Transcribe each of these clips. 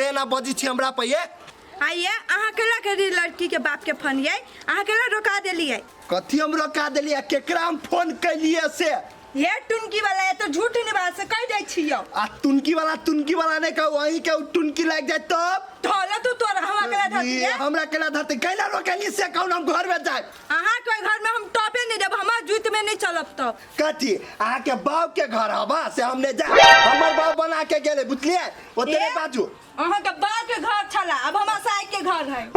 एना बजै छी हमरा पर ये? आइए अहाँ केला के लड़की के बाप के फोन ये अहाँ केला रोका देलिए? कथी हम रोका देलिए? केकरा हम फोन कैलिए से? ये टुनकी वाला ये तो झूठ नहीं बात से कह दै छियो। आ तुनकी वाला, तुनकी वाला नहीं कहू, अहीं के उ टुनकी लागि जाए तब? धोला तू तोरा हमरा केला धरती ये हमरा केला धरती? कैला रोकलिए से कहू? हम घर में जाए। अहाँ के घर में हम टॉपे नहीं देब, हमार जूत में नहीं चलब तब। कथी अहाँ के बाप के घर हवा से हम नहीं जाए, हमर बाप बना के गेले, बुझलिए? ओतरे ए? बाजू। अहाँ के बाप के घर छला, अब हमार साई के घर है। ए,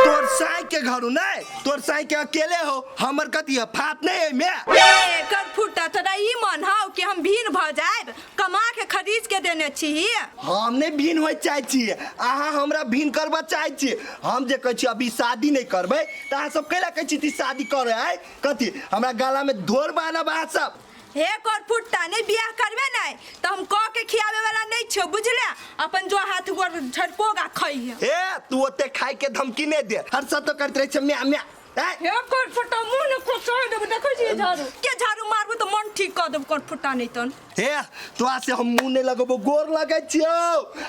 तोर साई के घर हो नहीं, तोर साई के अकेले हो, हमर कथी है फात नहीं है में? ए कर फुटा, तोरा ई मन हौ कि हम भीन भ जाएब? कमा के खरीद के देने छी। हम नहीं भीन होय चाहे छी, अहाँ हमरा भीन करबा चाहे छी। हम जे कहै छी अभी शादी नहीं करबै तऽ अहाँ सब कैला कहै छी शादी करे? आय कथी हमरा गला में धोर बान्हब अहाँ सब? हे कर फुट्टा, नहीं बियाह करबे नहीं तो हम कह के खियावे वाला नहीं छो, बुझले? अपन जो हाथ गोर झड़पोगा खइहे। ए तू ओते खाय के धमकी नहीं दे, हर सब तो करते रहे छे म्या म्या। ए हे कर फुट्टा, मुंह ने कोसो देब, देखै छी झाड़ू के झाड़ू मारबू तो मन ठीक कर देब। कर फुट्टा नहीं तन। हे तोरा से हम मुंह नहीं लगबो, गोर लगै छियौ।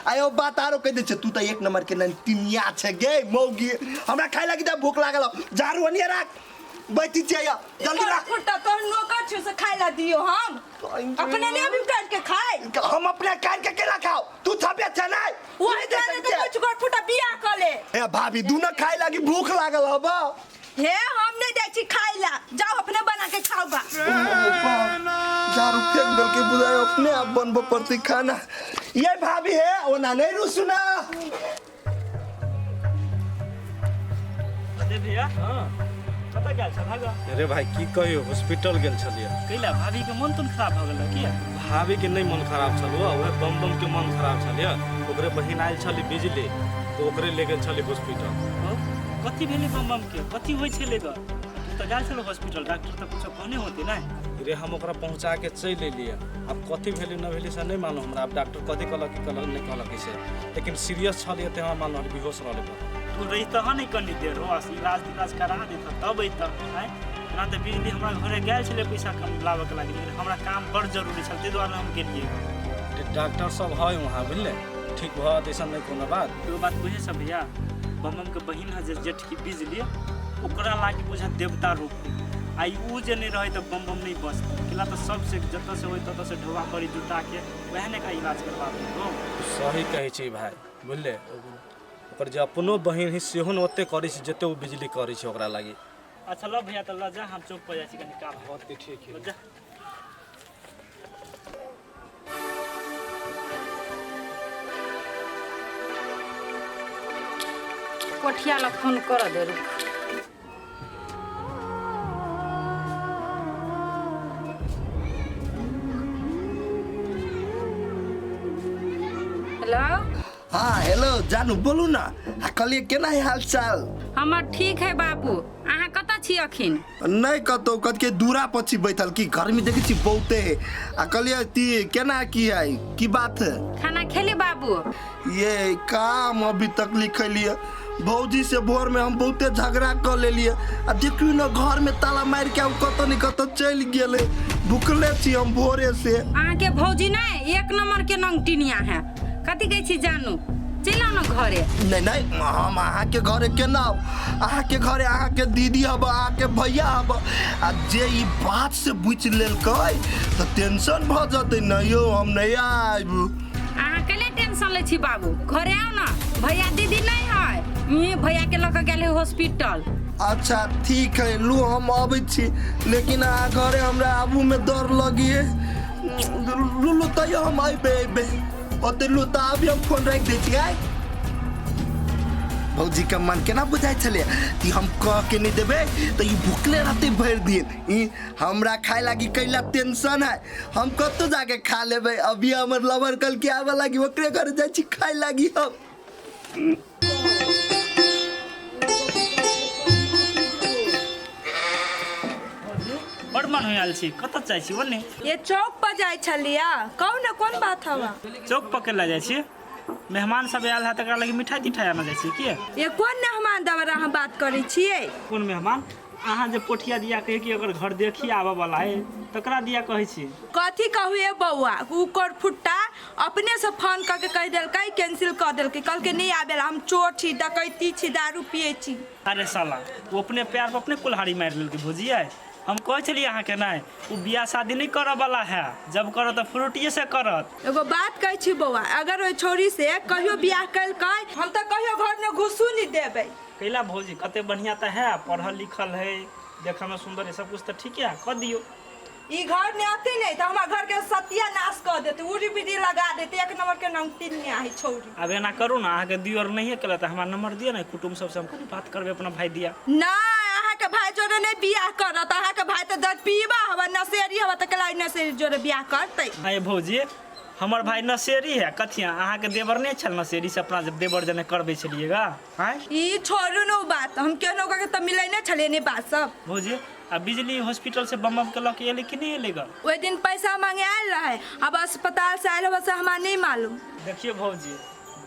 आयो बात आरो कहि दै छियौ, तू तऽ एक नंबर के ननतिनिया छै गे मौगी। हमरा खाय लागी तऽ भूख लागल हौ। झाड़ू ओनिये राख, बैठी छियै यौ, जल्दी राख। फुट्टा, तोहर नौकर छौ से खाय ला दियो? हम अपने नहीं अभी काट के खाए। हम अपने काट के केना खाओ? तू छपे छै नहीं? वही नहीं दे जाने सकै तो छियै। कुछ कर फुट्टा, बियाह कर ले। ए भाभी, दूनो खाय लागी भूख लागल हब। हे हम नहीं जाइ छी खाय ला, जाओ अपने बना के खाओ बा। झाड़ू फेंक देलकै, बुझाय अपने आप बनबऽ पड़तै खाना। ये भाभी, हे ओना नहीं रुसू ना। अरे भैया, हाँ कतऽ गेल छल भागा? अरे भाई, की कहियो, हॉस्पिटल गेल छलियै। कैला, भाभी के मन तन खराब भऽ गेल की? भाभी के नहि मन खराब छल, उएह बम बम के मन खराब छल। ओकरे बहिन आयल छली बिजली, तऽ ओकरे ले गेल छली हॉस्पिटल। हौ, कथी भेलै बम बम के? कथी होइ छलै ग? तू तऽ गेल छल हॉस्पिटल, डॉक्टर तऽ कुछो कहने होते ने? रे हम ओकरा पहुँचा के चलि एलियै। आब कथी भेलै न भेलै से नहि मालूम हमरा। आब डॉक्टर कथी कहलक, की कहलक, नहि कहलक से, लेकिन सीरियस छल तऽ हमरा मालूम, बेहोश रहलै। तू रहितह नहि कनी देर हो, इलाज तिलाज करा देतह तब अइतह। आँय, एना तऽ बिजली हमरा घरे गेल छलै पैसा कम लाबऽके लागि, लेकिन हमरा काम बड़ जरूरी छल, ताहि दुआरे हम गेलियै। डॉक्टर सब है वहाँ, बुझले? ठीक भऽ जेतै, अइसन नहि कोनो बात। एगो बात बुझै छ भैया, बम बम के बहिन है जे जेठकी बिजली, ओकरा लागि बुझा देवता रूप है। आ उ जे नहीं रहे तऽ बम बम नहीं बचतै। केला तऽ सबसे जतऽ से होइ ततऽ से ढोआ करी जुटा के वएह ने का इलाज करबाबै हो। सही कहै छी भाई, बुझले? ओकर जे अपनो बहिन है सेहो ने ओते करै छै जते ओ बिजली करै छै ओकरा लागि। अच्छा ल भैया, तऽ ल जा, हम चौक पर जाइ छी, कनि काम है। हाँ, ठीक है। ल जा। कोठिया ला फोन कर दे, रुक। हेलो। हाँ हेलो जानू, बोलू ना। आ कहलिए केना है हाल चाल? हमर ठीक है बाबू, अहाँ कतऽ छी अखिन? नहीं कतौ, कथ के दूरा पर छी बैठल, की गर्मी देखै छी बहुते है। आ कहलिए ती केना की है, की बात है? खाना खेली बाबू? ये काम अभी तक लिखलिए, भौजी से भोर में हम बहुते झगड़ा कर लेलिए। आ देखियो ना, घर में ताला मार के हम कतौ नहीं कतौ चलि गेलै। भुखले छी हम भोरे से। अहाँके भौजी नहि एक नंबर के नंगटिनिया है। कथी कहै छी जानू, चलि आउ ने घरे। नहीं नहीं, हम अहाँके घरे केना आउ? अहाँके घरे अहाँके दीदी हब, अहाँके भैया हब, आ जे ई बात से बुझि लेलकै तऽ टेंशन भऽ जेतै। नहीं यौ, हम नहीं आयब। अहाँ कैले टेंशन लै छी बाबू? घरे आउ ने, भैया दीदी नहीं है, ई भैया के लऽ के गेल है हॉस्पिटल। अच्छा ठीक है, लू हम अबै छी, लेकिन अहाँ घरे हमरा आबू में डर लगिए। लू लू, तैयो हम अयबै अयबै ओते। लू तऽ अभी हम फोन राखि दै छी। आय भौजी के मन केना बुझाइ छलै कि हम कह के नहीं देबै तऽ ई भुखले रहतै भरि दिन। ई हमरा खाय लागी कैला टेंशन है? हम कतौ जाके खा लेबै। अभी हमर लवर कल के आबऽ लागी, ओकरे घर जाइ छी खाय लागी हम। बड़ मन हो आयल छी, कतऽ जाइ छी ओने? ये चौक पर जाइ छलिया, कहू ने कोन बात हवा? चौक पर केला जाइ छी? मेहमान सब आयल है तकरा लगी मिठाई तिठाई आना जाइ छी की? ये कोन मेहमान दवरा अहाँ बात करै छियै? कोन मेहमान? अहाँ जे पोठिया दिया कहै कि अगर घर देखी आबऽ वाला है, तकरा दिया कहै छी। कथी कहू ये बौआ, उ कर फुट्टा अपने से फोन कऽ के कहि देलकै, कैंसिल कऽ देलकै, कहलकै नहि आबे ला, हम चोर छी, डकैती छी, दारू पियै छी। अरे साला, ओ अपने पैर पर अपने कुल्हाड़ी मारि लेलकै भौजियै। हम कहै छलियै अहाँके नहि, ओ बियाह शादी नहि करऽ वाला है, जब करत तऽ फ्रूटिए से करत। एगो बात कहै छी बौआ, अगर ओहि छौड़ी से कहियो बियाह केलकै, हम तऽ कहियो घरमे घुसू नहि देबै। कैला भौजी, कते बढ़िया तऽ है, पढ़ल लिखल है, देखऽमे सुन्दर है, सब कुछ तऽ ठीके है, कऽ दियौ। ई घर में आते नहीं तो हमार घर के सत्यानाश कर देते, उड़ी बिड़ी लगा देते, एक नंबर के नंगती नहीं आई छौरी। आब एना करू ने, अहाँके दियर नहिए केलक तऽ हमरा नंबर दिअ ने, कुटुम्ब सबसँ हम कनि बात करबै अपना भाय दिया। ना, अहाँ के भाई जोड़े नहीं बियाह करत, अहाँ के भाई तो दर्द पीबा हवा, नशेड़ी हवा, तो कलाई नशेड़ी जोड़े बियाह करते। आये भौजी, हमर भाई नशेड़ी है कथिया, अहाँके देवर नहि छल नशेड़ी से अपना जब देवर जने करबै छलियै गा आँय? ई छोड़ू न उ बात, हम केहनो के तऽ मिलै नहि छलियै ने बात सब। भौजी, आ बिजली हॉस्पिटल से बम बम के लऽ के एलै कि नहि एलै गा? ओहि दिन पैसा मांगे आयल रहे, अब अस्पताल से आयल होबे से हमरा नहीं मालूम। देखियो भौजी,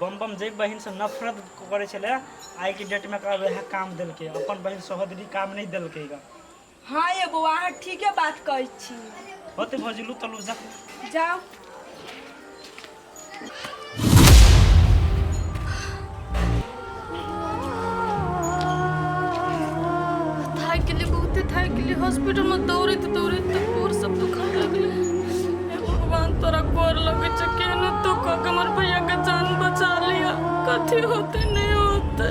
बम बम जे बहिन से नफरत करै छलै, आइ के डेट में एकरा वएह काम देलकै, अपन बहिन सहोदरी काम नहि देलकै गा। हाँ ये बौआ, अहाँ ठीके बात कहै छी। होते भौजी, लू तलू जा। जाओ। थाकि गेलियै, बहुते थाकि गेलियै। हॉस्पिटलमे दौड़ैत दौड़ैत तऽ गोर सब दुखाय लगलै। हे भगवान, तोरा गोर लगै छै, केहनो तू कऽ के हमर भैयाके जान बचा लिअ। कथी होतै नहि होतै,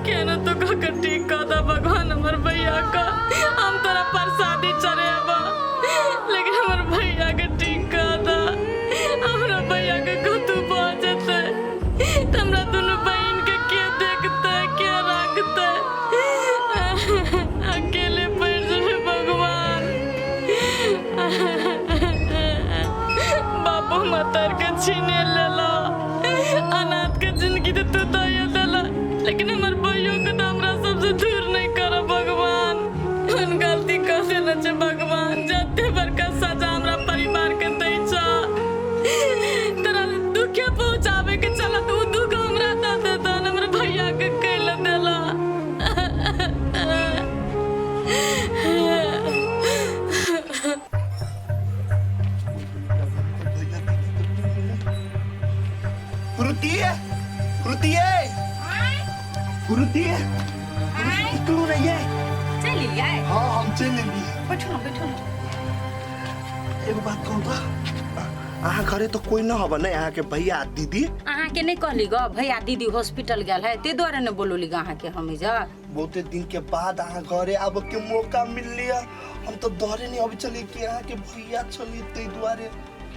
केहनो तू कऽ के ठीक कऽ दऽ भगवान हमर भैयाके। हम तोरा प्रसादी चढ़ेबऽ, लेकिन हमर भैयाके ठीक कऽ दऽ। हमरा भैयाके कतहु भऽ जेतै तऽ हमरा दुनू बहिनके के देखतै, के राखतै? अकेले पड़ि जेबै भगवान। बापो मातारके छीने लेलऽ, अनाथके जिंदगी तऽ तू दैए देलऽ, लेकिन हमर भैयोके तऽ हमरा सबसँ दूर नहि करऽ भगवान। हम गलती कऽ देने छै भगवान, जते बड़का सजा हमरा परिवारके दै छ, तोरा दुखे पहुँचाबे के छल तऽ ओ दुख हमरा दऽ देतन, हमर भैयाके कैले देला? श्रुति, श्रुति, श्रुति, निकलू नहीं है। चलि एलियै? हाँ, हम चलि एलियै। बैठू ने, बैठू ने। एगो बात कहू तऽ, अहाँ घरे तो कोई न हब नहीं, अहाँ के भैया दीदी? अहाँके नहि कहली ग, भैया दीदी हॉस्पिटल गेल है, ताहि दुआरे ने बोलौली ग अहाँके हम एहिजा। बहुते दिन के बाद अहाँ घरे आबे के मौका मिल लिया, हम तो डरे नहीं अबै छलियै कि अहाँ के भैया छलियै ताहि दुआरे।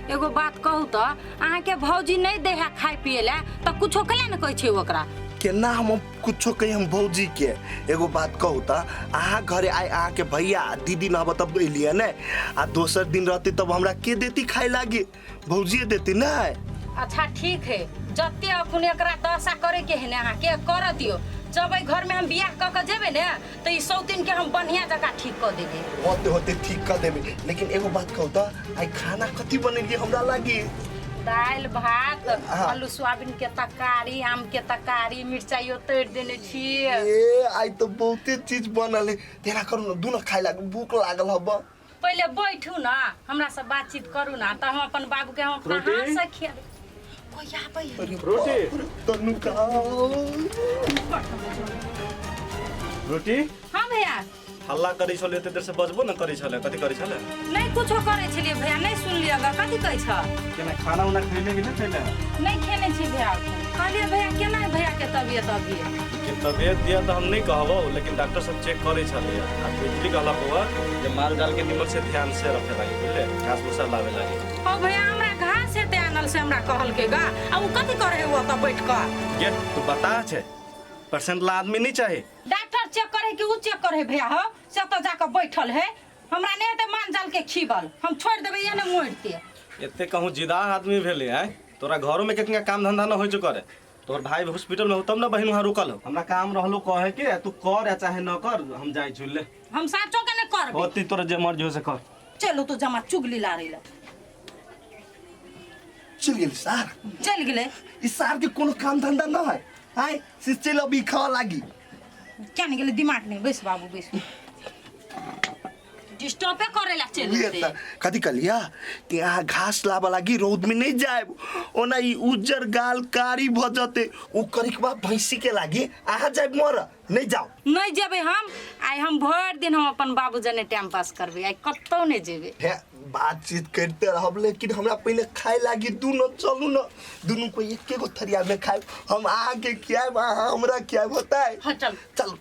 एगो बात कहू तऽ, अहाँके भौजी नहि दै है खाय पिए लए तऽ कुछो कैला ने कहै छै ओकरा? केना हम कुछो कही हम भौजी के? एगो बात कहू तऽ, अहाँ घरे आइ अहाँ के भैया आ दीदी न हब तब एलियै ने, आ दोसर दिन रहती तब हमरा के देती खाय लागी? भौजिए देती ने। अच्छा ठीक है, जते अखन एकरा दशा करे के है ने अहाँके कर दियौ। जब एहि घर में हम बियाह कऽ के जेबै ने तऽ ई सौतीन के हम बढ़िया जकाँ ठीक कऽ देबै। होते होते ठीक कर देबै, लेकिन एगो बात कहू तऽ, आइ खाना कथी बनेलियै हमरा लागी? दालि भात, हाँ। आलू सोयाबीन के तरकारी, आम के तरकारी, मिरचाइयो तोड़ि देने छी। ए आइ तऽ बहुते चीज बनल है, तेना करू ने, दुनू खाय लाग, भूख लागल हब। पहिले बैठू ने, हमरा से बातचीत करू ने, तऽ हम अपन बाबू के हम अपना रोटी? हाथ से खियाबै। कोई आबै है? अरे रोटी? बाप रे, तनु का रोटी। हाँ भैया। हल्ला करै छलै एते देर से, बजबो न करै छलै, कथी करै छलै? नहि कुछो करै छलियै भैया, नहि सुनलियै ग, कथी कहै छ? केना खाना उना खैले कि नहि खैले? नहि खेने छी भैया एखन। कहलियै भैया, केना है भैया के तबियत अभी? कि तबियत दिया तऽ हम नहि कहबौ, लेकिन डॉक्टर सब चेक करै छलै आ बिजली कहलक हुआ जे माल जाल के निमन से ध्यान से रखे लागी, बुझले, घास भूसा लावे लागी। ओ भैया, हमरा घास हेतै आनल से हमरा कहलकै ग, आ उ कथी करै है ओतऽ बैठ कऽ? ये तू बता छै, पेशेंट ला आदमी नहीं चाही। डॉक्टर चेक करे कि उ चेक करे भैया हो, से ओतऽ जाकऽ बैठल है। हमरा नहि हेतै माल जाल के खीबल, हम छोड़ि देबै या ने मरते। एते कहूँ जिदा आदमी भेले आय, तोरा घरों में कितना काम धंधा न होइ छौ करे, तोहर भाई हॉस्पिटल में हो तब न बहिन वहाँ रुकल हो। हमरा काम रहलो कहे के, तू कर या चाहे न कर, हम जाइ छी ले। हम साचो के नहि करबै। होती तोरा जे मर्जी हो से कर। चलू तू जमा चुगली लारै लए। चलि गेल सार? चलि गेलै। ई सार के कोनो काम धंधा न है, आय से चलि अभी खावा लागी। क्या नहि गेलै दिमाग नहि। बैस बाबू, बैस। डिस्टर्बे करे ला चलि उहे एतै त कथी कहलिया कि अहाँ घास लाबऽ लागी रौद में नहीं जाएब, ओना ई उज्जर गाल कारी भऽ जते। ओ करिकबा भैंसी के लागी अहाँ जाएब मर नहीं जाओ। नहीं जेबै हम। आइ हम भरि दिन हम अपन बाबू जने टाइम पास करबै, आइ कतौ नहीं जेबै। हे बातचीत करते रहब, लेकिन हमरा पहले खाए लागी दुनो चलू न, दुनू को एके गो थरिया में खाए। हम अहाँ के खियाब, अहाँ हमरा खियाब, होता है? हाँ, चल। चल।